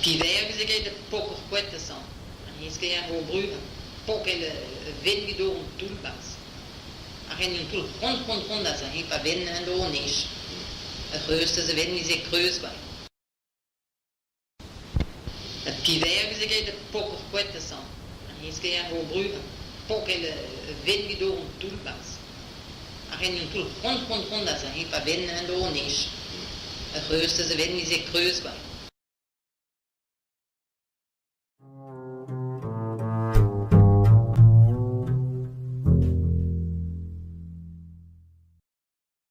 Piver veze graet pok ur koad asambles. An hezh eo brud pok el ven evit ober an toull-barzh. Ar ren un toull ront-ront-ront aze hein pa ven en-dro an nij. Ur c'hreuz a ven veze kreuz kwa. Piver veze graet pok ur koad asambles. An hezh eo brud pok el ven evit ober an toull-barzh. Ar ren un toull ront-ront-ront aze hein pa ven en-dro an nij. Ur c'hreuz a ven veze kreuz kwa.